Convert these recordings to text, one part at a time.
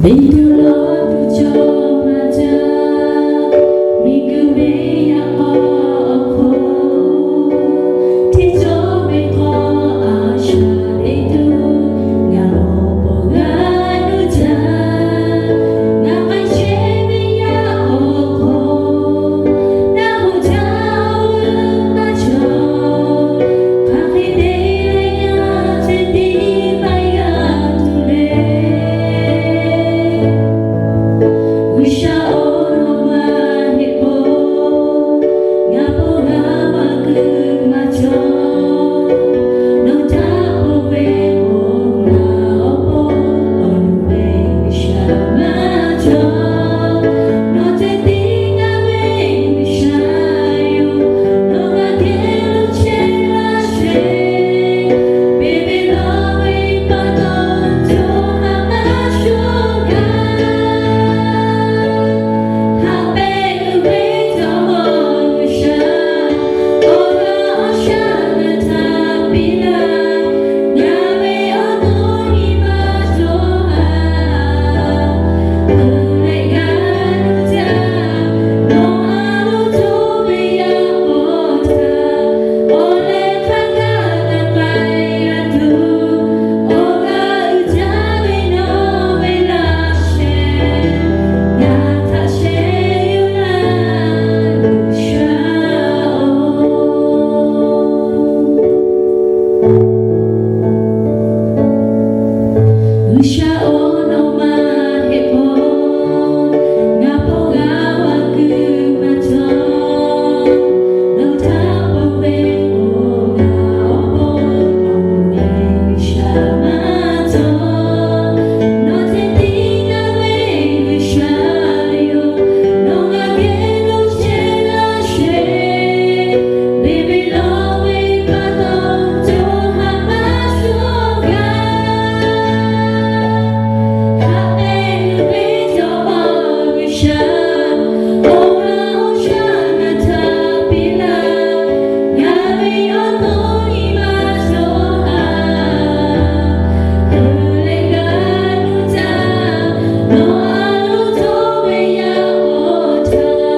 Beˍ tuˬ lawˬ tuˬ cawˬ maˇ jaˇ, miˬguiˬ ve yaꞈ k'aw awˬ hk'aw, hteˇ cawˇ ve hk'aw a shaꞈ teꞈ tuˬ, ngaˬ awˬ pon g'a nuˇ jaˇ. Ngaˬ k'ai chehˇ ve yaˇ awˬ hk'aw, naˆ hoꞈ jaˇ oˇ maˇ cawˬ. Hk'aˬ hk'e te leh yaˇ ceh tiˉ maˇ g'a tuˬ le. G'uiˬsha-oˬ, nawˬ maˇ heˆ k'o, ngaˬ po g'a maˇ kuiˬ maˇ cawˬ. Nawˬ htaꞈ k'oˆ ve k'o, ngaˬ awˬ pon awˬ nuˬ ve G'uiˬsha maˇ cawˬ. Nawˬ ceh tiˉ ngaˬ ve G'uiˬsha yoˬ. Nawˬ g'a geh lo chehˇ laˇ sheˍ. Beˬ ve lawˬ ve pa taw, co ha maˇ shoˍ gaˇ. Haꞈ pehnˇ uiˍ ve cawˬ G'uiˬsha, awˬ g'aˇ awˬ shaˉ ngaˬ htaꞈ piˇ laˇ. Ngaˬ ve awˬ to nyi ma co ha, heuˬ leh g'a nuˇ jaˇ. Nawˬ a loˍ co ve yaˇ k'aw htaꞈ, awˬ leh hk'a gaˇ ngaˬ k'ai g'a tuˬ, awˬ g'aˇ uiˍ jaˇ ve nawˬ ve laꞈ sheh, ngaˬ htaꞈ sheh yuˬ laˇ G'uiˬsha-oˬ. G'uiˬsha-oˬ, nawˬ maˇ heˆ k'o, ngaˬ po g'a maˇ kuiˬ maˇ cawˬ. Nawˬ htaꞈ k'oˆ ve k'o, ngaˬ awˬ pon awˬ nuˬ ve G'uiˬsha maˇ cawˬ. Nawˬ ceh tiˉ ngaˬ ve G'uiˬsha yoˬ. Nawˬ g'a geh lo chehˇ laˇ sheˍ. Beˬ ve lawˬ ve pa taw, co ha maˇ shoˍ gaˇ. Haꞈ pehnˇ uiˍ ve cawˬ G'uiˬsha, awˬ g'aˇ awˬ shaˉ ngaˬ htaꞈ piˇ laˇ. Ngaˬ ve awˬ to nyi ma co ha, heuˬ leh g'a nuˇ jaˇ. Nawˬ a loˍ co ve yaˇ k'aw htaꞈ,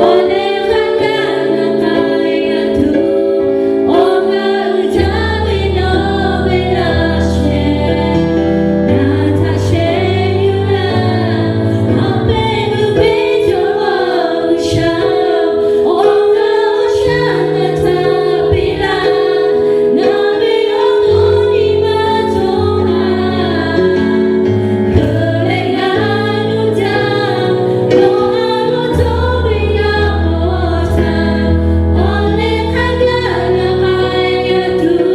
awˬ leh hk'a gaˇ ngaˬ k'ai g'a tuˬ, awˬ g'aˇ uiˍ jaˇ ve nawˬ ve laꞈ sheh, ngaˬ htaꞈ sheh yuˬ laˇ. Haꞈ pehnˇ uiˍ ve cawˬ G'uiˬsha, awˬ g'aˇ awˬ shaˉ ngaˬ htaꞈ piˇ laˇ. Ngaˬ ve awˬ to nyi ma co ha, heuˬ leh g'a nuˇ jaˇ. Nawˬ a loˍ co ve yaˇ k'aw htaꞈ, awˬ leh hk'a gaˇ ngaˬ k'ai g'a tuˬ,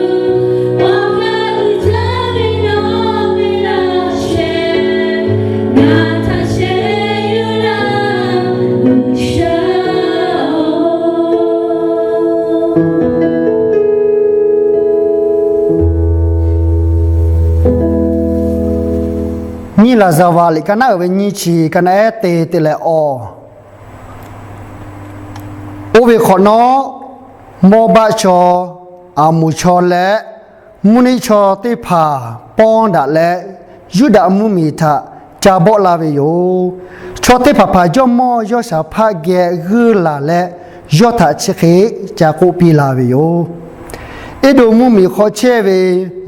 awˬ g'aˇ uiˍ jaˇ ve nawˬ ve laꞈ sheh, ngaˬ htaꞈ sheh yuˬ laˇ G'uiˬsha-oˬ. Nyiˇ Laˍzaˍvaˍ liꞈ ka naˉ uiˍ ve nyiˇ chi ka naˉ ehˉ te te leh awˬ, oˇ ve hk'awꞈ nawˉ, Mawˇbaˆ chaw, Aˍmoˍ chaw leh Mvuhˇ niˆ chaw teˇ hpaˍ pawnˇ daꞈ leh, Yuˇdaꞈ mvuhˇmiˬ htaꞈ ca bawˆ la ve yoˬ. Chaw teˇ hpaˍ hpaˍ jawˇmawˇ Yawˇshaˍhpaˆ geh g'uiˇ laˬ leh, yawˇ htaꞈ chi hk'e ca k'oˆ piˇ la ve yoˬ. Eˇdonˍ mvuhˇmiˬ hk'aw chehˇ ve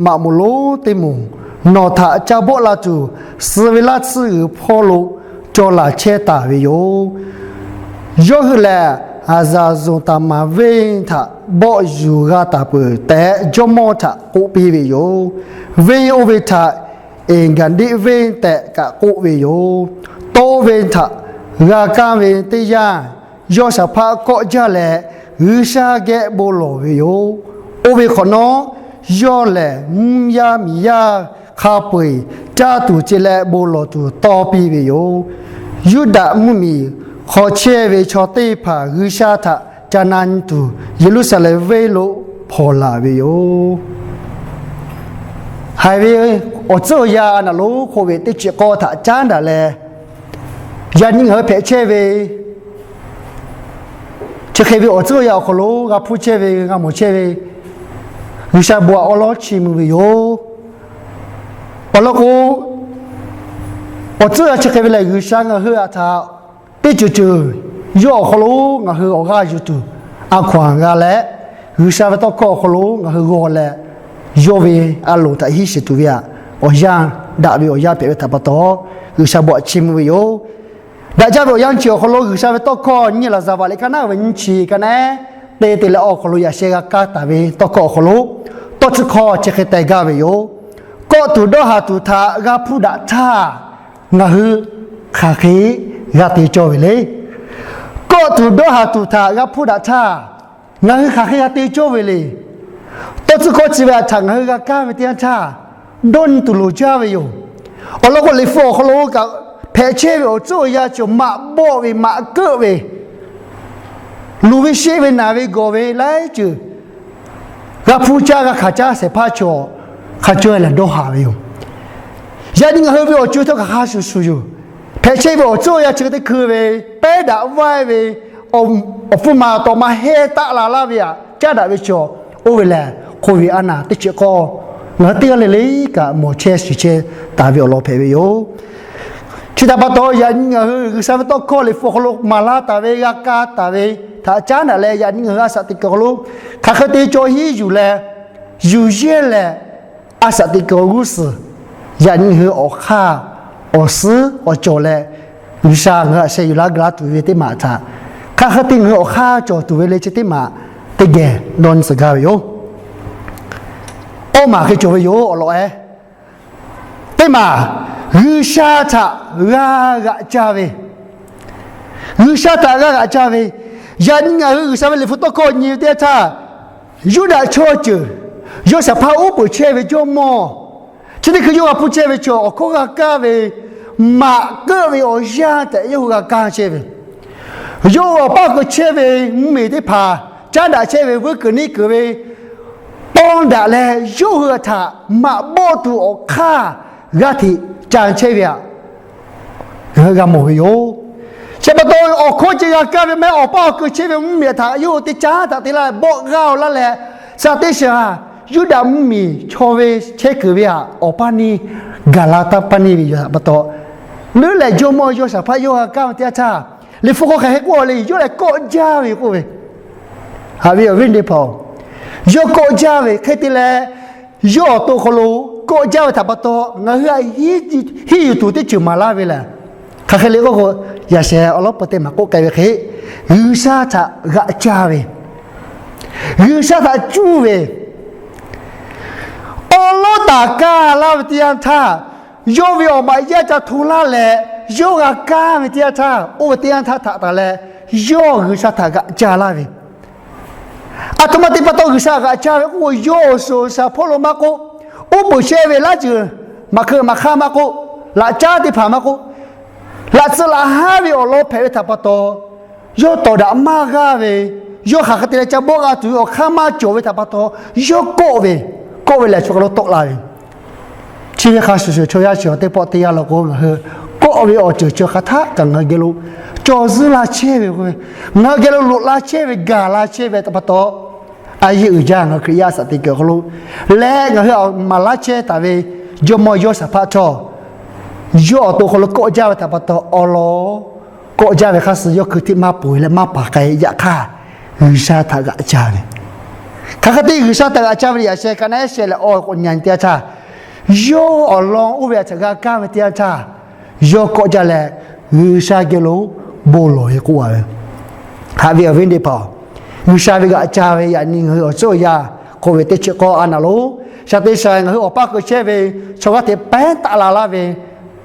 maꞈ moˍ lonˉ teˇ moˍ, nawˬ htaꞈ ca bawˆ la tuˬ, suh ve laˇ tsuhˇ g'uiˬ hpawˇ lo caw laˬ chehˇ taˍ ve yoˬ. Yawˇ hui lehˬ, Aˍzaˍzonˍ Taˍmaˍ venˇ htaꞈ bawˆ yuˬ g'a taˍ peuˬ tehꞈ, jawˇmawˇ htaꞈ k'oˆ piˇ ve yoˬ. Venˇ oˇ ve htaꞈ Eˍgaˍdiˆ venˇ tehꞈ kaꞈ k'oˆ ve yoˬ. Tawˇ oˇ ve htaꞈ g'a kaˇ ve teˇ yanˇ, Yawˇshaˍhpaˆ kawˆ jaˇ leh, G'uiˬsha geh bon lawˬ ve yoˬ. Oˇ ve hk'awꞈ nawˉ, yawˇ lehˬ mvuhˇ yaˇ miˬ yaˇ hk'a peu-eˬ caˇ tuˬ ce leh bon lawˬ tuˬ tawˇ piˇ ve yoˬ. Yuˇdaꞈ mvuhˇmiˬ hk'aw chehˇ ve chaw teˇ hpaˍ G'uiˬsha htaꞈ ca na nyi tuˬ, Yeˍruˆsaˍlehnˍ venˇ lo hpawnˬ laˬ ve yoˬ. Haiˬ ve awˬ tcuhˉ awˬ yanˇ a naˬ lonˉ hk'oˆ ve teˇ chi k'awˇ htaꞈ caˉ daꞈ leh, yaꞈ nyi ngaˬ hui hpehꞈ chehˇ ve, chi hk'e ve awˬ tcuhˉ awˬ yanˇ awˬ hk'aw lo g'a hpuˇ chehˇ ve, g'a mawˬ chehˇ ve, G'uiˬsha bon htaꞈ awˉ lawˉ chiˇ mvuh ve yoˬ. Awˬ lawn k'o, Awˬ tcuhˉ awˬ yanˇ chi hk'e ve lehˬ, G'uiˬsha ngaˬ hui htaꞈ teˇ ceuˬ ceuˬ yawˇ awˬ hk'aw lo ngaˬ hui awˬ g'aˇ yuˬ tuˬ a hkaw-anˬ g'a leh, G'uiˬsha ve tawˇ hkawˇ awˬ hk'aw lo ngaˬ hui g'aw leh, yawˇ ve a loˍ htaꞈ hiˉ shiˍ tuˬ ve htaꞈ awˬ yanˇ daꞈ ve awˬ yanˇ hpehꞈ ve htaꞈ pa taw, G'uiˬsha bon htaꞈ chiˇ mvuh ve yoˬ. Daꞈ jaˇ ve awˬ yanˇ chi awˬ hk'aw lo G'uiˬsha ve tawˇ hkawˇ nyiˇ Laˍzaˍvaꞈ liꞈ ka naˉ ve nyiˇ chi ka naˉ te te leh awˬ hk'aw lo yaꞈ sheh g'a kaˇ taˍ ve tawˇ hkawˇ awˬ hk'aw lo, tawˇ tcuhˉ hkawˇ chi hk'e teh gaˇ ve yoˬ. Kawˆ tuˬ dawˇ haˍ tuˬ htaꞈ g'a hpuˇ daꞈ htaˇ, ngaˬ hui hk'aˬ hk'e g'a te cawˇ ve le. Kawˆ tuˬ dawˇ haˍ tuˬ htaꞈ g'a hpuˇ daꞈ htaˇ, ngaˬ hui hk'aˬ hk'e g'a te cawˇ ve le. Tawˇ tcuhˉ hkawˇ chi ve htaꞈ ngaˬ hui g'a kaˇ ve teˇ yanˇ htaˇ, dawˇ nyi tuˬ loˍ jaˇ ve yoˬ. Awˬ lawn k'o, Liꞈ hpu awˬ hk'aw lo kaꞈ hpehꞈ chehˇ ve awˬ tcuhˉ awˬ yanˇ chi maꞈ bawˆ ve maꞈ keuˆ ve, luˬ ve sheˆ ve naˬ ve gawˬ ve laiˉ ceuˬ g'a hpuˇ caˇ g'a hkanˍ caˇ shehˍ hpaˇ chaw hk'a caweh lehˬ dawˇ haˍ ve yoˬ. Yaꞈ nyi ngaˬ hui ve awˬ co htawˇ kaꞈ hk'a shuˍ shuˍ yoˬ. Hpehꞈ chehˇ ve awˬ tcuhˉ awˬ yanˇ chi teˇ hkui ve, pehˉ daꞈ vaiˇ ve, awˬ hpfuhˇ ma taw ma heh taˆ la laˇ ve htaꞈ caˉ daꞈ ve chaw oˇ ve lehˬ, hk'oˆ ve a naˍ teˇ chi k'awˇ ngaˬ hui teˇ g'aˇ le le kaꞈ mawˬ chehˇ shiˍ chehˇ taˍ ve awˬ lawn hpehꞈ ve yoˬ. Chi htaꞈ pa taw, yaꞈ nyi ngaˬ hui G'uiˬsha ve tawˇ hkawˇ Liꞈ hpu awˬ hk'aw lo maˍ laˇ taˍ ve, g'a kaˇ taˍ ve htaꞈ caˉ daꞈ leh, yaꞈ nyi ngaˬ hui a shaꞈ teꞈ kuiˬ awˬ hk'aw lo hk'aˬ hk'e te cawˇ hiˉ yuˬ leh, yuˬ yehˇ leh, a shaꞈ teꞈ kuiˬ awˬ g'uˇ suhˍ, yaꞈ nyi ngaˬ hui awˬ hk'aˇ awˬ suhˉ awˬ cawˬ leh, G'uiˬsha ngaˬ hui htaꞈ sheh yuˬ laˇ ga laˇ tuˬ ve teˇ maˬ htaꞈ, hk'aˬ hk'e te ngaˬ hui awˬ hk'aˇ cawˬ tuˬ ve le chi teˇ maˬ teˇ geh dawˇ nyi tcuh gaˇ ve yoˬ. Awˇ maˬ hk'e cawˬ ve yoˬ awˬ lawn ehˉ. Teˇ maˬ, G'uiˬsha htaꞈ g'a g'aꞈ ca ve. G'uiˬsha htaꞈ g'a g'aꞈ ca ve. Yaꞈ nyi ngaˬ hui G'uiˬsha ve Liꞈ hpu tawˇ hkawˇ nyi ve teˇ yanˇ htaˇ, Yuˇdaꞈ chaw ceuˬ, yawˇ shaˍ hpaˇ uˉ peunˍ chehˇ ve jawˇmawˇ, chi teˇ hkui yawˇ g'a hpuˇ chehˇ ve chaw awˬ hkawˇ g'a kaˇ ve, maꞈ keuˆ ve awˬ yanˇ tehꞈ yawˇ hui g'a kaˇ chehˇ ve, yawˇ hui awˬ paˇ keu chehˇ ve mvuhˇmiˬ teˇ hpaˍ, caˉ daꞈ chehˇ ve, vuiˇ kuiˬ neˇ kuiˬ ve pawnˇ daꞈ leh, yawˇ hui htaꞈ maꞈ bawˆ tuˬ awˬ hk'aˇ g'a hteꞈ ca chehˇ ve htaꞈ g'a mawˬ ve yoˬ. Chi pa taw, awˬ hkawˇ ceh g'a kaˇ ve maˇ heˆ, awˬ paˇ awˬ keu chehˇ ve mvuhˇmiˬ htaꞈ yawˇ hui teˇ caˉ htaꞈ te laˇ leh bawˆ g'aˇ-oˬ laˇ leh, sha teˇ shaˍ Yuˇdaꞈ mvuhˇmiˬ chaw ve chehˇ kuiˬ ve htaꞈ awˬ paˇ neˇ gaˬ la taˇ paˇ neˇ ve yoˬ. Htaꞈ pa taw, leuˉ lehˬ jawˇmawˇ yawˇ shaˍ hpaˇ yawˇ g'a kaˇ ve teˇ yanˇ htaˇ, Liꞈ hpu hk'aw hk'aˬ hk'e k'oˆ le, yawˇ lehˬ kawˆ jaˇ ve k'oˆ ve, haꞈ ve awˬ viˉ teˇ hpaˍ-oˬ, yawˇ kawˆ jaˇ ve hk'e te leh, yawˇ awˬ to hk'aw lo kawˆ jaˇ ve htaꞈ pa taw, ngaˬ hui a hiˉ yuˬ tuˬ teˇ ceuˬ maˍ laˇ ve lehˬ, hk'aˬ hk'e le k'oˆ k'o, yaꞈ sheh awˬ lawˉ peuˬ teˇ maˬ k'oˆ k'ai ve hk'e, G'uiˬsha htaꞈ g'aꞈ ca ve, G'uiˬsha htaꞈ cuˇ ve, awˉ lawˉ taˍ kaˇ laˇ ve teˇ yanˇ htaˇ, yawˇ ve awˬ maꞈ yaˇ ca hto laˇ leh, yawˇ g'a kaˇ ve teˇ yanˇ htaˇ, oˇ ve teˇ yanˇ htaˇ htaꞈ taˍ leh, yawˇ G'uiˬsha htaꞈ g'aꞈ ca laˇ ve, aˬ htoꞈ ma te pa taw G'uiˬsha g'aꞈ ca ve k'oˆ k'o, yawˇ awˬ suhˍ awˬ shaˍ hpawˇ lo maˇ k'oˆ, uˉ peunˍ chehˇ ve laˇ ceuˬ, maꞈ hkeu maꞈ hk'aˇ maˇ k'oˆ, laꞈ caˉ teˇ hpaˍ maˇ k'oˆ, laꞈ tcuh laꞈ haˉ ve awˬ lawn hpehꞈ ve htaꞈ pa taw, yawˇ tawˍ daꞈ maˇ g'aˇ ve, yawˇ hk'aˬ hk'e te leh ca bawˆ g'a tuˬ ve awˬ hk'aˇ maˇ cawˬ ve htaꞈ pa taw, yawˇ kawˆ ve, kawˆ ve lehˬ chaw hk'aw lo tawˆ la ve, chi ve hk'a shuˍ shuˍ chaw yaˇ chi awˬ teˇ pawˆ teˇ yanˇ law k'o, ngaˬ hui kawˆ ve awˬ ceuˬ chi hk'aˬ htaˆ kaꞈ ngaˬ hui geh lo cawˬ zuhˇ la chehˇ ve k'o, ngaˬ hui geh lo loꞈ la chehˇ ve, gaˬ la chehˇ ve htaꞈ pa taw, a yeˇ uiˍ jaˇ ngaˬ hui Hkriꞈ yaˇ shaꞈ teꞈ kuiˬ awˬ hk'aw lo leh ngaˬ hui maˍ laˇ chehˇ taˍ ve jawˇmawˇ yawˇ shaˍ hpaˇ htawˇ, yawˇ awˬ to hk'aw lo kawˆ jaˇ ve htaꞈ pa taw awˬ lawn kawˆ jaˇ ve hk'a shuˍ yawˇ hkui htiˆ maˇ peuˬ leh maˇ paˍ k'ai. Yaꞈ hk'aˇ, G'uiˬsha htaꞈ g'aꞈ ca ve, hk'aˬ hk'e te G'uiˬsha htaꞈ g'aꞈ ca ve le, yaꞈ sheh ka naˉ sheh leh awˬ k'o nyi teˇ yanˇ htaˇ, yawˇ awˬ lawn oˇ ve htaꞈ g'a kaˇ ve teˇ yanˇ htaˇ, yawˇ kawˆ jaˇ leh G'uiˬsha geh lo bon lawˬ ve k'oˆ a ve, haꞈ ve awˬ viˉ teˇ hpaˍ-oˬ, G'uiˬsha ve g'aꞈ ca ve yaꞈ nyi ngaˬ hui awˬ tcuhˉ awˬ yanˇ k'oˆ ve teˇ chi k'awˇ a naˍ lo, sha teˇ sha ngaˬ hui awˬ paˇ keu chehˇ ve, chaw g'aˇ hteꞈ pehˉ taˆ la laˇ ve,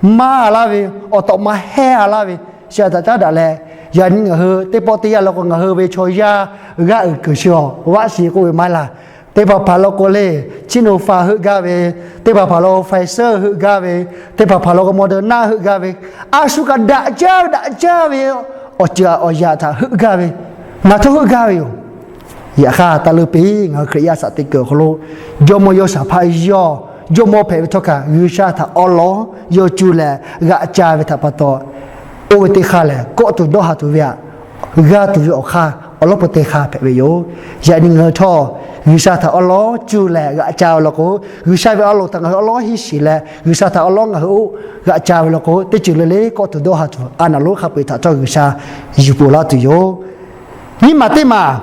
maˇ laˇ ve, awˬ tawꞈ ma heh a laˇ ve, chi htaꞈ caˉ daꞈ leh, yaꞈ nyi ngaˬ hui teˇ pawˆ teˇ yanˇ law k'o ngaˬ hui ve chaw yaˇ g'aˇ uiˍ kuiˬ chi awˬ vaˆ shi k'oˆ ve maˇ heˆ laˇ. Teˇ hpaˍ hpaˍ law k'o le, Sinovac heuˆ gaˇ ve, teˇ hpaˍ hpaˍ law Pfizer heuˆ gaˇ ve, teˇ hpaˍ hpaˍ law k'o Moderna heuˆ gaˇ ve, a shu kaꞈ daꞈ jaˇ ve daꞈ jaˇ ve awˬ ceuˬ awˬ yaꞈ htaꞈ heuˆ gaˇ ve, ngaˬ htawˇ heuˆ gaˇ ve yoˬ. Yaꞈ hk'aˇ, taˇ leuˉ piˇ, ngaˬ hui Hkriꞈ yaˇ shaꞈ teꞈ kuiˬ awˬ hk'aw lo jawˇmawˇ yawˇ shaˍ hpaˇ yawˇ jawˇmawˇ hpehꞈ ve htawˇ kaꞈ, G'uiˬsha htaꞈ awˬ lawn yawˇ cuˇ leh g'aꞈ ca ve htaꞈ pa taw, oˇ ve teˇ hk'aˇ lehˬ kawˆ tuˬ dawˇ haˍ tuˬ ve htaꞈ g'a tuˬ ve awˬ hk'aˇ awˬ lawˉ peu teˇ hk'aˇ hpehꞈ ve yoˬ. Yaꞈ nyi ngaˬ hui htawˇ G'uiˬsha htaꞈ awˉ lawˉ cuˇ leh g'aꞈ ca ve law k'o, G'uiˬsha ve a loˍ htaꞈ ngaˬ hui awˉ lawˉ hiˉ shiˍ leh G'uiˬsha htaꞈ awˉ lawˉ ngaˬ hui oˇ g'aꞈ ca ve law k'o, teˇ ceuˬ le le kawˆ tuˬ dawˇ ha tuˬ a naˍ lonˉ hk'a peu-eˬ htaꞈ htawˇ G'uiˬsha yuˬ poˬ laˇ tuˬ yoˬ. Nyiˇ maˬ teˇ maˬ,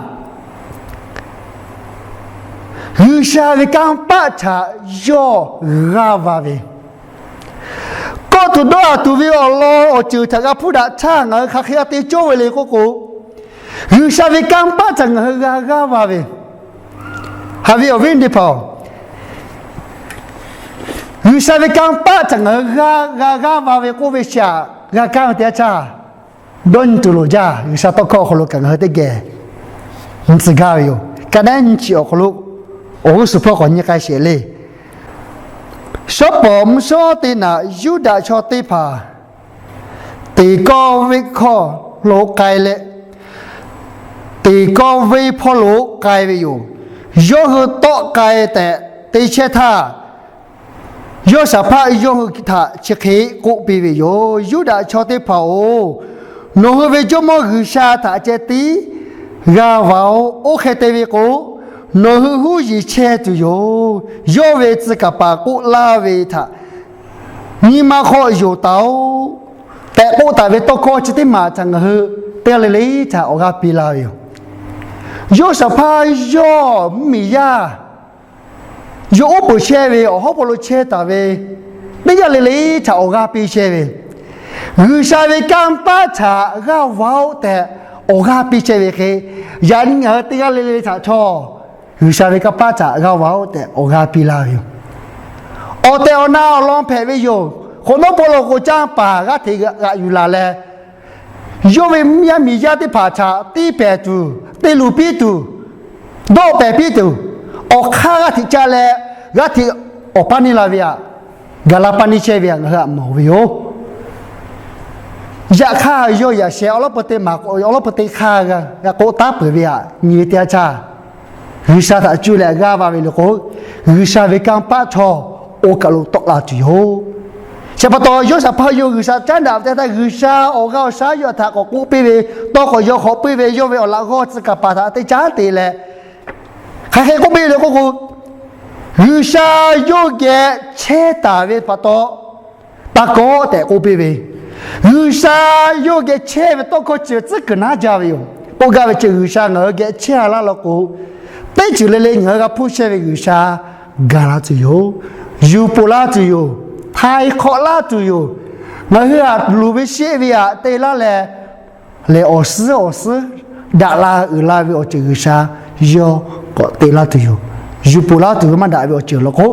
G'uiˬsha ve kanˇ paˆ htaꞈ yawˇ g'aˇ va ve, kawˆ tuˬ dawˇ ha tuˬ ve awˬ lawn awˬ ceuˬ htaꞈ g'a hpuˇ daꞈ htaˇ ngaˬ hui hk'aˬ hk'e g'a te cawˇ ve le k'oˆ k'o, G'uiˬsha ve kanˇ paˆ htaꞈ ngaˬ hui g'a g'aˇ va ve, haꞈ ve awˬ viˉ teˇ hpaˍ-oˬ, G'uiˬsha ve kanˇ paˆ htaꞈ ngaˬ hui g'a g'aˇ va ve k'oˆ ve chi htaꞈ g'a kaˇ ve teˇ yanˇ htaˇ, dawˇ nyi tuˬ loˍ jaˇ. G'uiˬsha tawˇ hkawˇ awˬ hk'aw lo kaꞈ ngaˬ hui teˇ geh nyi tcuh gaˇ ve yoˬ. Ka naˉ nyi chi awˬ hk'aw lo awˬ g'uˇ suhˍ hpawˇ k'awꞈ nyi k'ai sheˍ le. Shawˉ pawˍ mvuhˇ shawˉ teˇ naꞈ Yuˇdaꞈ chaw teˇ hpaˍ teˍ kawˇ venˇ hkawˇ lo k'ai leh, teˍ kawˇ venˇ hpawˇ lo k'ai ve yoˬ. Yawˇ hui tawˆ k'ai tehꞈ te chehˇ htaˇ, Yawˇshaˍhpaˆ yawˇ hui htaꞈ chi hk'e k'oˆ piˇ ve yoˬ. Yuˇdaꞈ chaw teˇ hpaˍ-oˬ, nawˬ hui ve Jawˇmawˇ G'uiˬsha htaꞈ ceh tiˉ g'a va-oˬ. Oˇ hk'e te ve k'o, nawˬ hui huˉ yiˍ chehˇ tuˬ yoˬ. Yawˇ ve tcuh kaˍ paˍ k'oˆ laˇ ve htaꞈ nyi ma hk'aw yonˍ taˍ-oꞈ tehꞈ k'oˆ taˍ ve tawˇ hkawˇ chi teˇ maˬ htaꞈ ngaˬ hui teˇ g'aˇ le le htaꞈ awˬ g'aˇ piˇ laˇ ve yoˬ. Yawˇshaˍhpaˆ yawˇ mvuhˇmiˬ yaˇ yawˇ oˉ peunˍ chehˇ ve awˬ hawˉ hpaw lo chehˇ taˍ ve teˇ g'aˇ le le htaꞈ awˬ g'aˇ piˇ chehˇ ve, G'uiˬsha ve kanˇ paˆ htaꞈ g'aˇ va-oˆ tehꞈ awˬ g'aˇ piˇ chehˇ ve hk'e, yaꞈ nyi ngaˬ hui teˇ g'aˇ le le htaꞈ htawˇ G'uiˬsha ve kanˇ paˆ htaꞈ g'aˇ va-oˆ tehꞈ awˬ g'aˇ piˇ laˇ ve yoˬ. Awˬ tehˬ awˬ na awˬ lawn hpehꞈ ve yoˬ. Hk'awꞈ nawˉ hpawˇ lo k'o, canˇ paˍ g'aˇ hteꞈ g'aꞈ yuˬ laˬ leh, yawˇ ve mvuhˇ yaˇ miˬ yaˇ teˇ hpaˍ htaꞈ tiˇ pehˍ tuˬ, te luˬ piˇ tuˬ, dawˆ pehˍ piˇ tuˬ, awˬ hk'aˇ g'aˇ hteꞈ ca leh, g'aˇ hteꞈ awˬ paˇ neˇ la ve htaꞈ gaˬ la paˇ neˇ chehˇ ve htaꞈ ngaˬ hui htaꞈ mawˬ ve yoˬ. Yaꞈ hk'aˇ, yawˇ yaꞈ sheh awˉ lawˉ peu teˇ maˬ k'o, awˉ lawˉ peu teˇ hk'aˇ g'a k'oˆ taˉ peuˬ ve htaꞈ nyi ve teˇ yanˇ htaˇ, G'uiˬsha htaꞈ cuˇ leh g'aˇ va ve le k'o, G'uiˬsha ve kanˇ paˆ htawˇ oˇ kaˬ lo tawˆ la tuˬ yoˬ. Chi pa taw, Yawˇshaˍhpaˆ yawˇ G'uiˬsha caˉ daꞈ ve teˇ yanˇ htaˇ, G'uiˬsha awˬ g'aˇ awˬ shaˉ yawˇ htaꞈ k'awꞈ k'oˆ piˇ ve, tawˇ k'awꞈ yaw k'awꞈ piˇ ve, yawˇ ve awˬ laꞈ g'awˇ tcuh kaˍ paˍ htaꞈ teˇ caˉ te leh, hk'aˬ hk'e k'oˆ piˇ le k'oˆ k'o, G'uiˬsha yawˇ geh chehˇ taˍ ve pa taw, taˇ kawˆ tehꞈ k'oˆ piˇ ve, G'uiˬsha yawˇ geh chehˇ ve tawˇ hkawˇ chi tcuhˉ kuiˬ naˉ jaˇ ve yoˬ. K'oˆ gaˇ ve chi, G'uiˬsha ngaˬ hui geh chehˇ laˇ law k'o, teˇ ceuˬ le le ngaˬ hui g'a hpuˇ chehˇ ve G'uiˬsha gaˬ la tuˬ yoˬ. Yuˬ poˬ laˇ tuˬ yoˬ. Htaiˍ hk'awꞈ laˇ tuˬ yoˬ. Ngaˬ hui htaꞈ luˬ ve sheˆ ve htaꞈ te laˇ leh, lehˬ awˬ suhˉ awˬ suhˉ daꞈ la uiˍ la ve awˬ ceuˬ G'uiˬsha yawˇ k'awꞈ te laˇ tuˬ yoˬ. Yuˬ poˬ laˇ tuˬ ve maˇ daꞈ ve awˬ ceuˬ law k'o,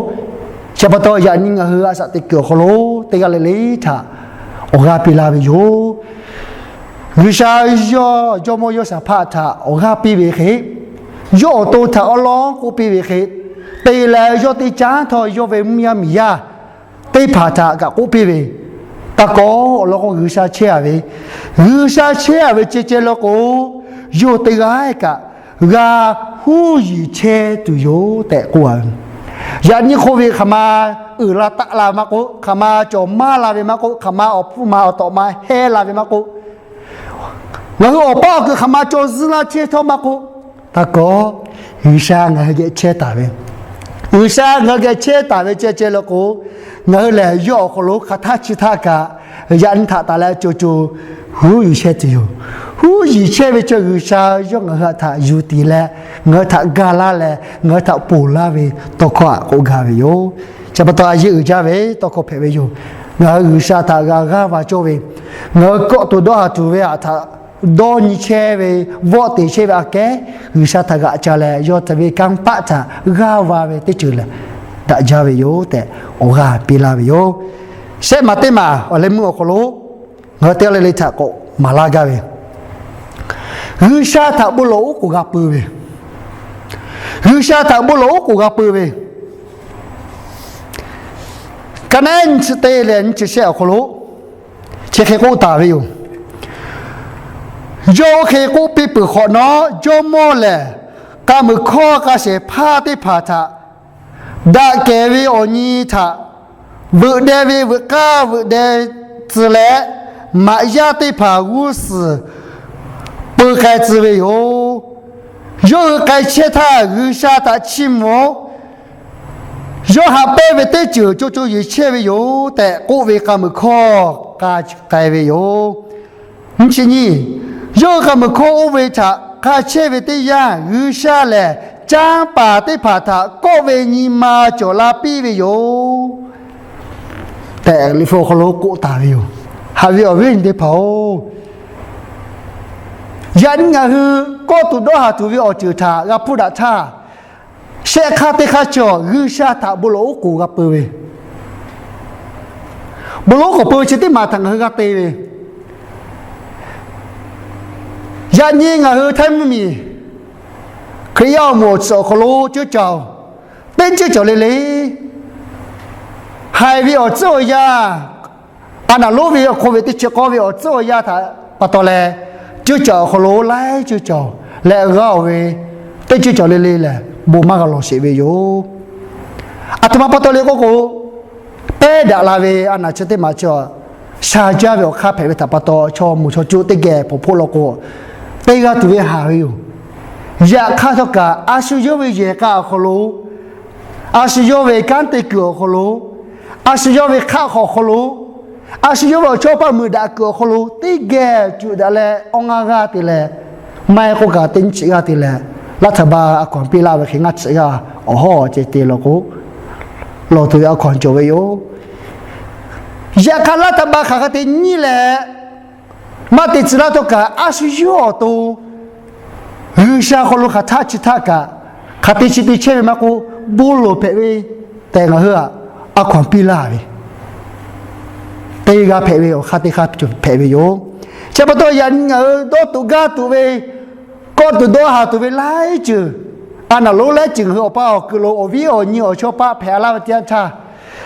chi pa taw yaꞈ nyi ngaˬ hui a shaꞈ teꞈ kuiˬ awˬ hk'aw lo teˇ g'aˇ le le htaꞈ awˬ g'aˇ piˇ laˇ ve yoˬ. G'uiˬsha yawˇ jawˇmawˇ Yawˇshaˍhpaˆ htaꞈ awˬ g'aˇ piˇ ve hk'e, yawˇ awˬ to htaꞈ awˉ lawˉ k'oˆ piˇ ve hk'e, te leh yawˇ teˇ caˉ htawˇ yawˇ ve mvuhˇ yaˇ miˬ yaˇ teˇ hpaˍ htaꞈ kaꞈ k'oˆ piˇ ve, taˇ kawˆ awˬ lawn k'o G'uiˬsha chehˇ a ve, G'uiˬsha chehˇ a ve ceh ceh law k'o, yawˇ teˇ g'aˇ kaꞈ g'a huˉ yiˍ chehˇ tuˬ yoˬ tehꞈ k'oˆ a ve. Yaꞈ nyi hk'oˆ ve hk'aˬ ma uiˍ la taˆ la maˇ k'oˆ, hk'aˬ ma cawˬ maˇ la ve maˇ k'oˆ, hk'aˬ ma awˬ hpfuhˇ ma awˬ tawꞈ ma heh la ve maˇ k'oˆ, ngaˬ hui awˬ paˇ awˬ kuiˬ hk'aˬ ma caw zuhˇ laˇ chehˇ htawˇ maˇ k'oˆ, taˇ kawˆ, G'uiˬsha ngaˬ hui geh chehˇ taˍ ve, G'uiˬsha ngaˬ hui geh chehˇ taˍ ve ceh ceh law k'o, ngaˬ hui lehˬ yawˇ awˬ hk'aw lo hk'aˬ htaˇ chi htaˇ kaꞈ yaꞈ nyi htaꞈ taˍ leh co co huˉ yiˍ chehˇ tuˬ yoˬ. Huˉ yiˍ chehˇ ve chaw G'uiˬsha yawˇ ngaˬ hui htaꞈ yuˬ tiˍ leh, ngaˬ hui htaꞈ ga laˇ leh, ngaˬ hui htaꞈ ponˬ laˇ ve tawˇ hkawˇ htaꞈ k'oˆ gaˇ ve yoˬ. Chi pa taw a yeˇ uiˍ jaˇ ve tawˇ hkawˇ hpehꞈ ve yoˬ. Ngaˬ hui G'uiˬsha htaꞈ g'a g'aˇ va cawˇ ve, ngaˬ hui kawˆ tuˬ dawˇ ha tuˬ ve htaꞈ dawˇ nyi chehˇ ve, vawˆ te chehˇ ve aꞈ kehˉ G'uiˬsha htaꞈ g'aꞈ ca leh, yawˇ htaꞈ ve kanˇ paˆ htaꞈ g'aˇ va ve teˇ ceuˬ lehˬ, daꞈ jaˇ ve yoˬ tehꞈ awˬ g'aˇ piˇ laˇ ve yoˬ. Shehˆ maˬ teˇ maˬ awˬ leh meuˇ awˬ hk'aw lo ngaˬ hui teˇ g'aˇ le le htaꞈ k'awꞈ maˍ laˇ gaˇ ve, G'uiˬsha htaꞈ bon lawˬ oˉ k'oˍ g'a peu ve, G'uiˬsha htaꞈ bon lawˬ oˉ k'oˍ g'a peu ve, Ka naˉ nyi chi teˇ leh nyi chi shehˆ awˬ hk'aw lo chi hk'e k'oˆ taˍ ve yoˬ. Yawˇ oˇ hk'e k'oˆ piˇ peuˬ hk'awꞈ nawˉ, jawˇmawˇ lehˬ k'a muiˬ hkawˇ k'a shehˍ hpaˇ teˇ hpaˍ htaꞈ daꞈ kehˬ ve awˬ nyi htaꞈ veuꞈ deh ve veuꞈ k'aˇ veuꞈ deh tcuh leh, maꞈ yaˇ teˇ hpaˍ g'uˇ suhˍ peu k'ai tcuh ve yoˬ. Yawˇ hui k'ai chehˇ htaˇ G'uiˬsha htaꞈ chiˇ mvuh-oˬ, yawˇ haꞈ pehnˇ ve teˇ ceuˬ co co yeˬ chehˇ ve yoˬ tehꞈ k'oˆ ve k'a muiˬ hkawˇ k'a k'ai ve yoˬ. Nyi chi nyi, yawˇ hui k'a muiˬ hkawˇ oˇ ve htaꞈ k'a chehˇ ve teˇ yanˇ, G'uiˬsha lehˬ canˇ paˍ teˇ hpaˍ htaꞈ kawˆ ve nyi ma cawˬ la piˇ ve yoˬ tehꞈ Liꞈ hpu awˬ hk'aw lo k'oˆ taˍ ve yoˬ. Haꞈ ve awˬ viˉ awˬ nyi teˇ hpaˍ-oˬ, yaꞈ nyi ngaˬ hui kawˆ tuˬ dawˇ haˍ tuˬ ve awˬ ceuˬ htaꞈ g'a hpuˇ daꞈ htaˇ, shehˆ hk'aˇ teˇ hk'aˇ cawˬ G'uiˬsha htaꞈ bon lawˬ oˉ k'oˍ g'a peu ve, bon lawˬ oˉ k'oˍ peu ve chi teˇ maˬ htaꞈ ngaˬ hui g'a te ve, yaꞈ nyi ngaˬ hui Htaiˇ mvuhˇmiˬ Hkriꞈ yaˇ awˬ moˍ awˬ tsuhꞈ awˬ hk'aw lo ceuˇ caoˬ, teˇ ceuˇ caoˬ le le, haiˬ ve awˬ tcuhˉ awˬ yanˇ, a naˍ lonˉ ve awˬ hk'oˆ ve teˇ chi k'awˇ ve awˬ tcuhˉ awˬ yanˇ htaꞈ pa taw leh, ceuˇ caoˬ awˬ hk'aw lo laiˉ ceuˇ caoˬ leh g'aˇ-oˬ ve teˇ ceuˇ caoˬ le le lehˬ bon maˇ g'a lawˬ sheˍ ve yoˬ. Aˬ htoꞈ ma pa taw le k'oˆ k'o, pehˉ daꞈ la ve a naˍ chi teˇ maˬ chi, sha jaˇ ve awˬ hk'aˇ hpehꞈ ve htaꞈ pa taw, chaw moˬ chaw cuˆ teˇ geh hpawnˬ hpoˆ law k'o, te g'a tuˬ ve haˍ ve yoˬ. Yaꞈ hk'aˇ htawˇ kaꞈ, a shu yawˇ ve yehˬ k'a awˬ hk'aw lo, a shu yawˇ ve kanˉ te kuiˬ awˬ hk'aw lo, a shu yawˇ ve hk'aˆ hk'awꞈ awˬ hk'aw lo, a shu yawˇ ve awˬ chawˇ paˆ meuꞈ daꞈ kuiˬ awˬ hk'aw lo teˇ geh cuꞈ daꞈ leh awˇ ngaˇ g'aˇ te leh, maˇ heˆ k'oˆ kaꞈ teˇ nyiˇ chi g'aˇ te leh, laˇ htaꞈ ba a hkaw anˬ piˇ laˇ ve hk'e ngaˇ chi g'aˇ awˬ hawˉ ceh te law k'o, lawˬ tuˬ ve a hkaw anˬ cawˬ ve yoˬ. Yaꞈ hk'aˇ laˇ htaꞈ ba hk'aˬ hk'e te nyiˇ leh, maˇ te tcuh laˇ htawˇ kaꞈ, a shu yawˇ awˬ to G'uiˬsha hk'aw lo hk'aˬ htaˆ chi htaˆ kaꞈ, hk'aˬ te chi te chehˇ ve maˇ k'oˆ, bon lawˬ hpehꞈ ve tehꞈ ngaˬ hui a hkaw anˬ piˇ laˇ ve, te g'a hpehꞈ ve awˬ hk'aˇ teˇ hk'aˇ hpehꞈ ve yoˬ. Chi pa taw yaꞈ nyi ngaˬ hui dawˇ tuꞈ gaˇ tuꞈ ve, kawˆ tuˬ dawˇ haˍ tuˬ ve laiˉ ceuˬ, a naˍ lonˉ laiˉ ceuˬ ngaˬ hui awˬ pa awˬ kuiˬ lo awˬ viˉ awˬ nyi awˬ chawˇ paˆ hpehꞈ laˇ ve teˇ yanˇ htaˇ,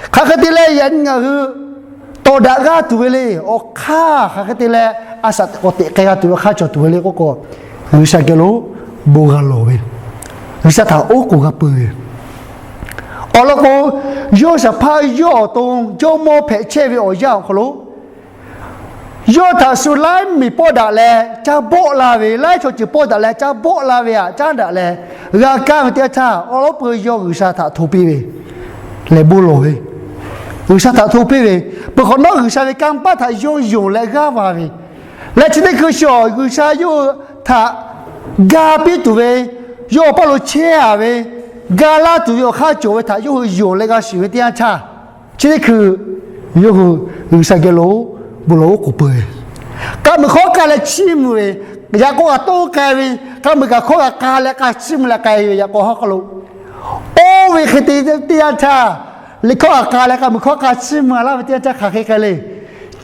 hk'aˬ hk'e te leh yaꞈ nyi ngaˬ hui tawˍ daꞈ g'aˇ tuˬ ve le. Awˬ hk'aˇ hk'aˬ hk'e te leh a shaꞈ teꞈ k'awꞈ teꞈ k'ai g'a tuˬ ve hk'aˇ cawˬ tuˬ ve le k'oˆ k'o, G'uiˬsha geh lo bon g'a lawˬ ve, G'uiˬsha htaꞈ oˉ k'oˍ g'a peu ve. Awˬ lawn k'o, yawˇ shaˍ hpaˇ yawˇ awˬ to jawˇmawˇ hpehꞈ chehˇ ve awˬ yanˇ awˬ hk'aw lo, yawˇ htaꞈ shu laiˉ miˬ pawˆ daꞈ leh caˇ bawˆ la ve, laiˉ chaw ceuˬ pawˆ daꞈ leh caˇ bawˆ la ve htaꞈ caˉ daꞈ leh g'a kaˇ ve teˇ yanˇ htaˇ, awˉ lawˉ peu yawˇ G'uiˬsha htaꞈ hto piˇ ve lehˬ bon lawˬ ve, G'uiˬsha htaꞈ hto piˇ ve, peuˬ hk'awꞈ nawˉ G'uiˬsha ve kanˇ paˆ htaꞈ yawˇ yonˍ leh g'aˇ va ve, leh chi teˇ hkui shu awˬ G'uiˬsha yawˇ hui htaꞈ ga piˇ tuˬ ve, yawˇ awˬ paˇ lo chehˇ a ve, ga laˇ tuˬ ve awˬ hk'aˇ cawˬ ve htaꞈ yawˇ hui yonˍ leh g'a shiˍ ve teˇ yanˇ htaˇ, chi teˇ hkui yawˇ hui G'uiˬsha geh lo bon lawˬ oˉ k'oˍ peu ve, k'a muiˬ hkawˇ k'a leh chiˇ mvuh ve, yaꞈ k'aw kaꞈ toˇ k'ai ve, k'a muiˬ kaꞈ hkawˇ kaꞈ k'a leh k'a chiˇ mvuh leh k'ai ve yaꞈ k'aw hawˉ hk'aw lo, oˇ ve hk'e te teˇ yanˇ htaˇ, liꞈ hkawˇ kaꞈ k'a leh k'a muiˬ hkawˇ k'a chiˇ mvuh laˇ ve teˇ yanˇ htaˇ hk'aˬ hk'e k'ai le.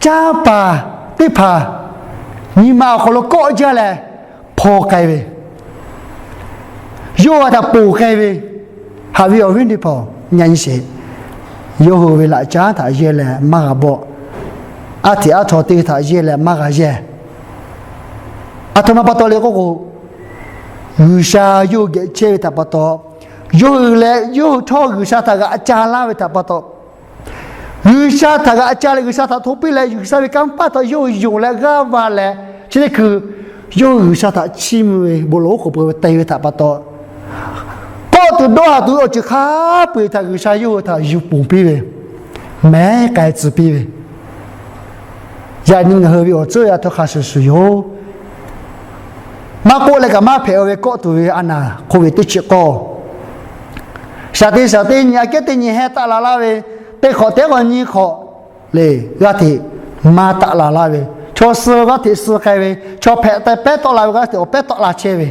Canˇ paˍ teˇ hpaˍ nyi ma awˬ hk'aw lo kawˆ jaˇ leh hpaw k'ai ve, yawˇ hui htaꞈ ponˬ k'ai ve, haꞈ ve awˬ viˉ teˇ hpaˍ, nyi sheˍ, yawˇ hui ve laꞈ caˉ htaꞈ yehˇ leh maˇ g'a bawˆ, aˉ hteꞈ aˉ htaw teˇ htaꞈ yehˇ leh maˇ g'a yehˇ. Aˬ htoꞈ ma pa taw le k'oˆ k'o, G'uiˬsha yawˇ hui geh chehˇ ve htaꞈ pa taw, yawˇ hui leh yawˇ hui htawˇ G'uiˬsha htaꞈ g'aꞈ ca laˇ ve htaꞈ pa taw, G'uiˬsha htaꞈ g'aꞈ ca leh G'uiˬsha htaꞈ hto piˇ leh G'uiˬsha ve kanˇ paˆ htaꞈ yawˇ hui yonˍ leh g'aˇ va leh, chi teˇ hkui yawˇ hui G'uiˬsha htaꞈ chiˇ mvuh ve bon lawˬ oˉ k'oˍ peu ve te ve htaꞈ pa taw, kawˆ tuˬ dawˇ haˍ tuˬ ve awˬ ceuˬ hk'a peu-eˬ htaꞈ G'uiˬsha yawˇ hui htaꞈ yuˬ ponˬ piˇ ve, mehˉ k'ai tcuh piˇ ve, yaꞈ nyi ngaˬ hui ve awˬ tcuhˉ yaˇ htawˇ hk'a shuˍ shuˍ yoˬ. Maˇ k'oˆ leh kaꞈ maˇ hpehꞈ-o ve kawˆ tuˬ ve a naˍ hk'oˆ ve teˇ chi k'awˇ, shaˍ te shaˍ te nyi aꞈ kehˉ teˇ nyi heh taˆ la laˇ ve, teˇ hk'awꞈ teˇ k'awꞈ nyi hk'awꞈ le, g'aˇ hteꞈ maˇ taˆ la laˇ ve, chaw suh ve g'aˇ hteꞈ suh k'ai ve, chaw hpehꞈ te pehˉ tawˆ la ve g'aˇ hteꞈ awˬ pehˉ tawˆ la chehˇ ve,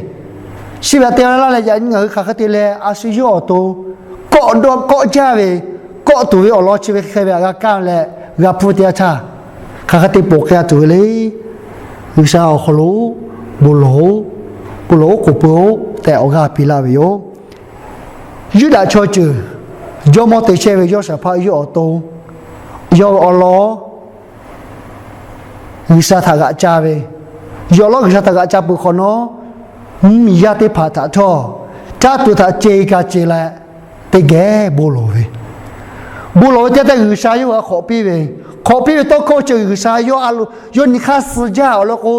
chi ve te laˇ leh yaꞈ nyi ngaˬ hui hk'aˬ hk'e te leh a shu yawˇ awˬ to kawˆ dawˆ kawˆ jaˇ ve, kawˆ tuˬ ve awˬ lawn chi ve hk'e ve htaꞈ g'a kaˇ leh g'a hpuˇ teˇ yanˇ htaˇ, hk'aˬ hk'e te ponˬ k'ai-a tuˬ ve le. G'uiˬsha awˬ hk'aw lo bon lawˬ-oꞈ, bon lawˬ oˉ k'oˍ peu-oꞈ tehꞈ awˬ g'aˇ piˇ laˇ ve yoˬ. Yuˇdaꞈ chaw ceuˬ jawˇmawˇ te chehˇ ve yawˇ shaˍ hpaˇ yawˇ awˬ to, yawˇ ve awˬ lawn G'uiˬsha htaꞈ g'aꞈ ca ve, yawˇ awˬ lawn G'uiˬsha htaꞈ g'aꞈ ca peuˬ hk'awꞈ nawˉ, mvuhˇmiˬ yaˇ teˇ hpaˍ htaꞈ htawˇ caˇ tuˬ htaꞈ ce ka ce leh, teˇ geh bon lawˬ ve, bon lawˬ ve teˇ yanˇ htaˇ G'uiˬsha yawˇ hui hk'awꞈ piˇ ve, hk'awꞈ piˇ ve tawˇ hkawˇ ceuˬ G'uiˬsha yawˇ a lo yawˇ nyi hk'aˇ suh jaˇ awˬ lawn k'o,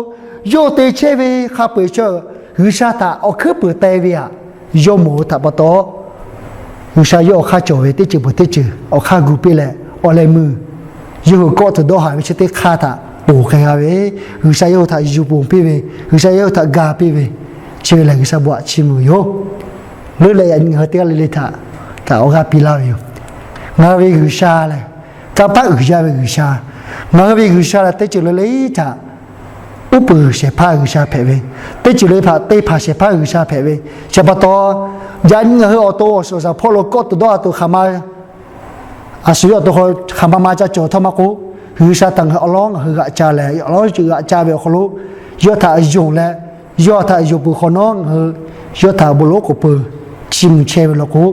yawˇ te chehˇ ve hk'a peu-eˬ chaw G'uiˬsha htaꞈ awˬ hkuiˉ puiˍ teh ve htaꞈ yawˇ mawˬ ve htaꞈ pa taw, G'uiˬsha yawˇ awˬ hk'aˇ cawˬ ve teˇ ceuˬ peuˬ teˇ ceuˬ awˬ hk'aˇ gu piˇ leh, awˬ leh meuˇ yawˇ hui kawˆ tuˬ dawˇ haˍ ve chi teˇ hk'aˇ htaꞈ ponˬ k'ai g'a ve, G'uiˬsha yawˇ hui htaꞈ yuˬ ponˬ piˇ ve, G'uiˬsha yawˇ hui htaꞈ ga piˇ ve, chi ve lehˬ G'uiˬsha bon htaꞈ chiˇ mvuh yoˬ. Leuˉ leh yaꞈ nyi ngaˬ hui teˇ g'aˇ le le htaꞈ htaꞈ awˬ g'aˇ piˇ laˇ ve yoˬ. Ngaˬ hui ve G'uiˬsha lehˬ, kanˇ paˆ uiˍ jaˇ ve G'uiˬsha. Ngaˬ hui ve G'uiˬsha lehˬ, teˇ ceuˬ le le htaꞈ uˉ peunˍ shehˍ hpaˇ G'uiˬsha hpehꞈ ve, teˇ ceuˬ le htaꞈ te hpanˍ shehˍ hpaˇ G'uiˬsha hpehꞈ ve. Chi pa taw, yaꞈ nyi ngaˬ hui awˬ to awˬ suhˍ awˬ shaˍ hpawˇ lo kawˆ tuˬ dawˇ haˍ tuˬ hk'aˬ ma, a shu yawˇ awˬ to hk'aˬ ma ma ca cawˬ htawˇ maˇ k'oˆ, G'uiˬsha htaꞈ ngaˬ hui awˬ lawn ngaˬ hui g'aꞈ ca leh, awˬ lawn g'aꞈ ca ve awˬ hk'aw lo, yawˇ htaꞈ yonˍ leh, yawˇ htaꞈ yonˍ peuˬ hk'awꞈ nawˉ ngaˬ hui yawˇ htaꞈ bon lawˉ k'oˍ pui chiˇ mvuh chehˇ ve law k'o,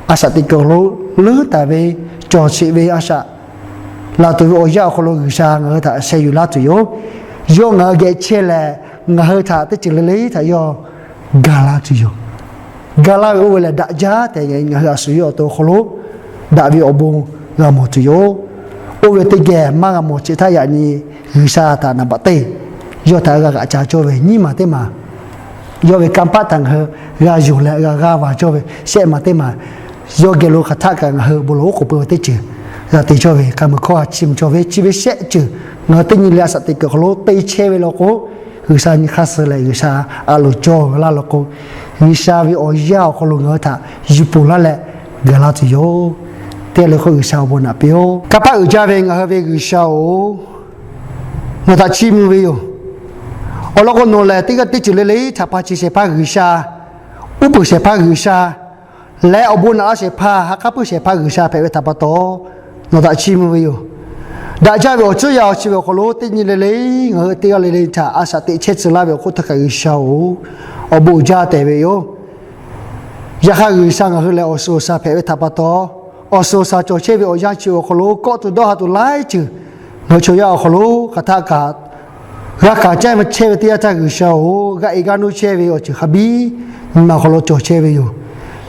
a shaꞈ teꞈ kuiˬ awˬ hk'aw lo leuˉ taˍ ve, cawˬ sheˍ ve a shaꞈ laˬ tuˬ ve awˬ yanˇ awˬ hk'aw lo G'uiˬsha ngaˬ hui htaꞈ sheh yuˬ laˇ tuˬ yoˬ. Yawˇ ngaˬ hui geh chehˇ leh, ngaˬ hui htaꞈ teˇ ceuˬ le le htaꞈ yawˇ ga laˇ tuˬ yoˬ. Ga laˇ ve oˇ ve lehˬ daꞈ jaˇ tehꞈ ngaˬ hui a shu yawˇ awˬ to awˬ hk'aw lo daꞈ ve awˬ bon g'a mawˬ tuˬ yoˬ. Oˇ ve teˇ geh maˇ g'a mawˬ chi htaˇ yaꞈ nyi G'uiˬsha htaꞈ naˍ baꞈ te, yawˇ htaꞈ g'a g'aꞈ ca cawˇ ve nyiˇ maˬ teˇ maˬ, yawˇ ve kanˇ paˆ htaꞈ ngaˬ hui g'a yonˍ leh g'a g'aˇ va cawˇ ve shehˆ maˬ teˇ maˬ, yawˇ geh lo hk'aˬ htaˆ kaꞈ ngaˬ hui bon lawˬ oˉ k'oˍ pui ve teˇ ceuˬ g'a te cawˇ ve, k'a muiˬ hkawˇ ha chiˇ mvuh cawˇ ve, chi ve shehˆ ceuˬ ngaˬ hui teˇ nyi le a shaꞈ teꞈ kuiˬ awˬ hk'aw lo te chehˇ ve law k'o, G'uiˬsha nyi hk'aˇ suh leh G'uiˬsha a loˍ cawˇ laˇ law k'o, G'uiˬsha ve awˬ yanˇ awˬ hk'aw lo ngaˬ hui htaꞈ yuˬ ponˬ laˇ leh gaˬ laˇ tuˬ yoˬ. Teˇ g'aˇ le hk'oˆ G'uiˬsha awˬ bon naꞈ piˇ-oˆ. Kanˇ paˆ uiˍ jaˇ ve ngaˬ hui ve G'uiˬsha-oˬ, nawˬ htaꞈ chiˇ mvuh ve yoˬ. Awˬ lawn k'o, nawˬ lehˬ teˇ g'aˇ teˇ ceuˬ le le htaꞈ hpa chi shehˍ hpaˇ G'uiˬsha, uˉ peunˍ shehˍ hpaˇ G'uiˬsha leh awˬ bon naꞈ laˇ shehˍ hpaˇ, ha k'aˉ puiˉ shehˍ hpaˇ G'uiˬsha hpehꞈ ve htaꞈ pa taw, nawˬ htaꞈ chiˇ mvuh ve yoˬ. Daꞈ jaˇ ve awˬ tcuhˉ yaˇ awˬ chi ve awˬ hk'aw lo teˇ nyi le le ngaˬ hui teˇ g'aˇ le le htaꞈ a shaꞈ teꞈ chehˇ tcuh laˇ ve awˬ hk'oˆ htawˇ kaꞈ G'uiˬsha-oˬ, awˬ bon uiˍ jaˇ tehꞈ ve yoˬ. Yaꞈ hk'aˇ G'uiˬsha ngaˬ hui lehˬ awˬ suhˍ awˬ shaˍ hpehꞈ ve htaꞈ pa taw, awˬ suhˍ awˬ shaˍ cawˬ chehˇ ve awˬ yanˇ chi awˬ hk'aw lo kawˆ tuˬ dawˇ haˍ tuˬ laiˉ ceuˬ ngaˬ hui chaw yaˇ awˬ hk'aw lo hk'aˬ htaˆ kaꞈ g'a hkanˍ caˇ chehˇ ve teˇ yanˇ htaˇ G'uiˬsha-oˬ, g'a e g'aˇ nuˇ chehˇ ve awˬ ceuˬ hk'a biˇ nyi ma awˬ hk'aw lo cawˬ chehˇ ve yoˬ.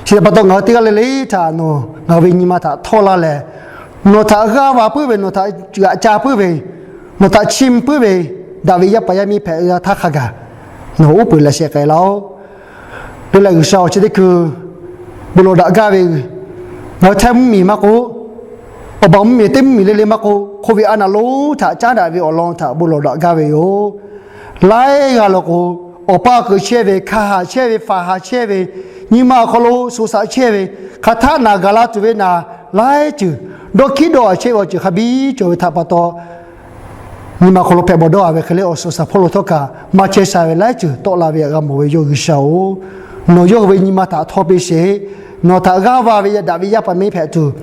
Chi htaꞈ pa taw ngaˬ hui teˇ g'aˇ le le htaꞈ nawˬ ngaˬ hui ve nyi ma htaꞈ htawˇ laˇ leh, nawˬ htaꞈ g'aˇ va puiˉ ve, nawˬ htaꞈ g'aꞈ ca puiˉ ve, nawˬ htaꞈ chiˇ mvuh puiˉ ve, daꞈ ve yaˇ paˍ yaˇ miˇ hpehꞈ g'a htaˇ hk'a gaˬ nawˬ uˉ peunˍ leh sheh k'ai laˇ-oˆ. Leuˉ leh G'uiˬsha awˬ chi teˇ hkui bon lawˬ daꞈ gaˇ ve, ngaˬ hui htaiˇ mvuhˇmiˬ maˇ k'oˆ, awˬ baˬ mvuhˇmiˬ teˇ mvuhˇmiˬ le le maˇ k'oˆ, hk'oˆ ve a naꞈ lonˉ htaꞈ caˉ daꞈ ve awˬ lawn htaꞈ bon lawˬ daꞈ gaˇ ve yoˬ. Laiˉ g'aˇ law k'o, awˬ paˇ awˬ keu chehˇ ve, hkanˍ haˍ chehˇ ve, faˍ haˍ chehˇ ve, nyi ma awˬ hk'aw lo shoꞈ shaꞈ chehˇ ve, hk'aˬ htaˆ naˬ gaˬ la tuˬ ve naˬ laiˉ ceuˬ, dawˇ hkiˉ dawˇ haˍ chehˇ ve awˬ ceuˬ hk'a biˇ cawˬ ve htaꞈ pa taw, nyi ma awˬ hk'aw lo hpehꞈ bawˬ dawˇ haˍ ve hk'e le awˬ suhˍ awˬ shaˍ hpawˇ lo htawˇ kaꞈ maˇ chehˇ sha ve laiˉ ceuˬ tawˆ la ve htaꞈ g'a mawˬ ve yoˬ. G'uiˬsha-oˬ, nawˬ yawˇ hui ve nyi ma htaꞈ htawˇ piˇ sheˍ. Nawˬ htaꞈ g'aˇ va ve yaꞈ daꞈ ve yaˇ paˍ miˇ hpehꞈ tuˬ,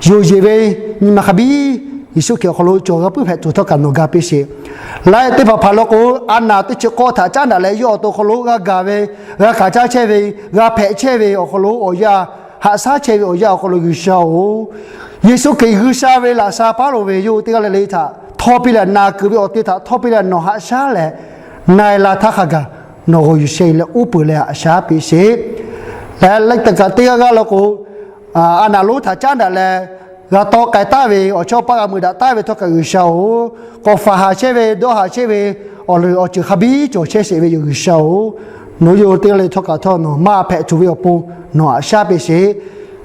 yonˍ yeˬ ve nyi ma hk'a biˇ Yeˍsuˆ Hkriꞈ awˬ hk'aw lo cawˬ g'a puiˉ hpehꞈ tuˬ htawˇ kaꞈ nawˬ ga piˇ sheˍ. Laiˉ teˇ hpaˍ hpaˍ law k'o, a naˬ teˇ chi k'awˇ htaꞈ caˉ daꞈ leh yawˇ awˬ to awˬ hk'aw lo g'a gaˬ ve, g'a hkanˍ caˇ chehˇ ve, g'a hpehꞈ chehˇ ve awˬ hk'aw lo awˬ yanˇ, haꞈ shaˉ chehˇ ve awˬ yanˇ awˬ hk'aw lo G'uiˬsha-oˬ, Yeˍsuˆ Hkriꞈ G'uiˬsha ve laꞈ sha paˉ lo ve yawˇ hui teˇ g'aˇ le le htaꞈ htawˇ piˇ leh, naˬ kuiˬ ve awˬ te htaꞈ htawˇ piˇ leh nawˬ haꞈ shaˉ leh na e la htaˇ hk'a gaˬ nawˬ g'aw yuˬ sheh yuˬ leh uˉ peunˍ leh haꞈ shaˉ piˇ sheˍ. Leh laiˉ taˍ kaꞈ teˇ g'aˇ g'aˇ law k'o, a naˬ lonˉ htaꞈ caˉ daꞈ leh g'a tawˆ k'ai taˍ ve awˬ chawˇ paˆ g'a mui daꞈ taˍ ve htawˇ kaꞈ G'uiˬsha-oˬ, k'awꞈ faˍ haˍ chehˇ ve, dawˇ haˍ chehˇ ve, awˬ lehˬ awˬ ceuˬ hk'a biˇ cawˬ chehˇ sheˍ ve yoˬ. G'uiˬsha-oˬ, nawˬ yawˇ hui teˇ g'aˇ le le htawˇ kaꞈ htawˇ nawˬ maˇ hpehꞈ tuˬ ve awˬ pon nawˬ haꞈ shaˉ piˇ sheˍ.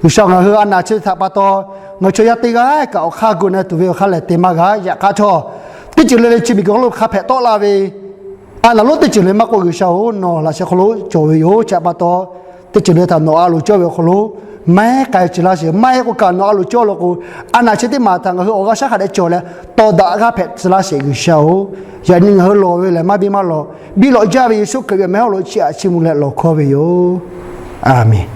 G'uiˬsha ngaˬ hui a naˬ chi ve htaꞈ pa taw, ngaˬ hui chaw yaˇ teˇ g'aˇ kaꞈ awˬ hk'aˇ gu na tuˬ ve awˬ hk'aˇ lehˬ te maˇ g'a. Yaꞈ hk'aˇ htawˇ, teˇ ceuˬ le le chi miˬguiˬ hk'oˆ lo hk'a hpehꞈ tawˆ la ve a naˬ lonˉ teˇ ceuˬ le maˇ k'oˆ, G'uiˬsha-oˬ, nawˬ laꞈ sheh hk'aw lo cawˬ ve yoˬ. Chi htaꞈ pa taw, teˇ ceuˬ le htaꞈ nawˬ a loˍ cawˇ ve awˬ hk'aw lo maˇ heˆ k'ai tcuh laˇ sheˍ. Maˇ heˆ k'o kaꞈ nawˬ a loˍ cawˇ law k'o, a naˬ chi teˇ maˬ htaꞈ ngaˬ hui awˬ g'aˇ shaˉ hk'a dehꞈ cawˬ leh, tawˍ daꞈ g'aˇ hpehꞈ tcuh laˇ sheˍ. G'uiˬsha-oˬ, yaꞈ nyi ngaˬ hui lawˬ ve lehˬ maˇ biˇ maˇ lawꞈ, biˇ lawꞈ jaˇ ve Yeˍsuˆ Hkriꞈ ve awˬ meh awˬ hk'aw lo chiˇ aꞈ chiˇ mvuh leh lawˬ hkawˇ ve yoˬ. A menˬ.